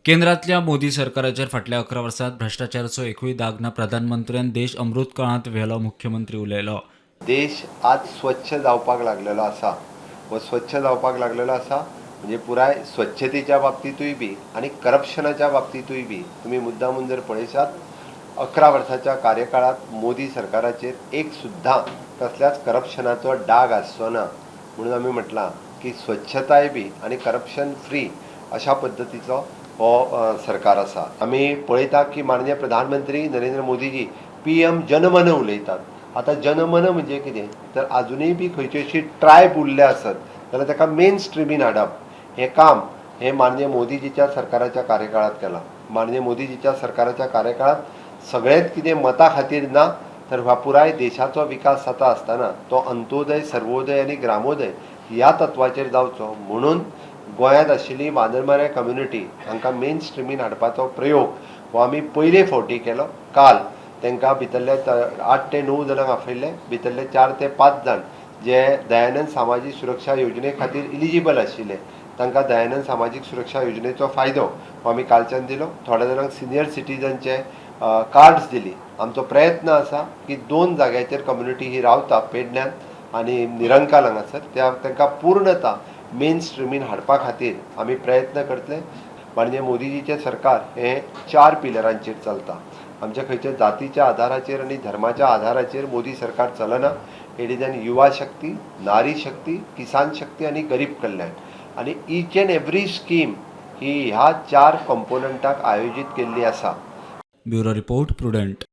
केंद्रांतल्या मोदी सरकाराचेर फाटल्या 11 वर्सांत भ्रश्टाचाराचो एकूय दाग ना. प्रधानमंत्र्यान देश अमृत काळांत व्हेलो, मुख्यमंत्री उलयलो. देश आज स्वच्छ जावपाक लागलेलो आसा. हो स्वच्छ जावपाक लागलेलो आसा म्हणजे पुराय स्वच्छतेच्या बाबतींतूय बी आनी करप्शनाच्या बाबतींतूय बी तुमी मुद्दामून जर पळयशात, 11 वर्साच्या कार्यकाळांत मोदी सरकाराचेर एक सुद्दां कसल्याच करप्शनाचो डाग आसचो ना. म्हणून आमी म्हटलां की स्वच्छताय बी आनी करप्शन फ्री अशा पद्दतीचो हो सरकार आसा. आमी पळयता की माननीय प्रधानमंत्री नरेंद्र मोदीजी पीएम जनमन उलयतात. आतां जनमन म्हणजे कितें, तर आजुनूय बी खंयची अशी ट्रायब उरल्या आसत जाल्यार ताका मेन स्ट्रिमीन हाडप हें काम हें माननीय मोदीजीच्या सरकाराच्या कार्यकाळांत केलां. माननीय मोदीजीच्या सरकाराच्या कार्यकाळांत सगळेंच कितें मतां खातीर ना, तर ह्या पुराय देशाचो विकास जाता आसतना तो अंत्योदय, सर्वोदय आनी ग्रामोदय ह्या तत्वाचेर जावचो म्हणून गोंयांत आशिल्ली वानरमाऱ्या कम्युनिटी हांकां मेन स्ट्रिमीन हाडपाचो प्रयोग हो आमी पयले फावटी केलो. काल तांकां भितरले 8 ते 9 जाणांक आपयल्ले. भितरले 4 ते 5 जाण जे दयानंद सामाजीक सुरक्षा योजने खातीर इलिजिबल आशिल्ले, तांकां दयानंद सामाजीक सुरक्षा योजनेचो फायदो हो आमी कालच्यान दिलो. थोड्या जाणांक सिनियर सिटीजनचे कार्ड्स दिली. आमचो प्रयत्न आसा की दोन जाग्याचेर कम्युनिटी ही रावता, पेडण्यान आनी निरंकाल हांगासर, त्या तांकां पूर्णता मेन स्ट्रिमीन हाडपा खातीर आमी प्रयत्न करतले. माननीय मोदीजीचें सरकार हें चार पिलरांचेर चलता. आमच्या खंयच्या जातीच्या आधाराचेर आनी धर्माच्या आधाराचेर मोदी सरकार चलना. It is an युवा शक्ती, नारी शक्ती, किसान शक्ती आनी गरीब कल्याण आनी इच अँड एवरी स्कीम ही ह्या चार कंपोनंटाक आयोजीत केल्ली आसा. Bureau report, prudent.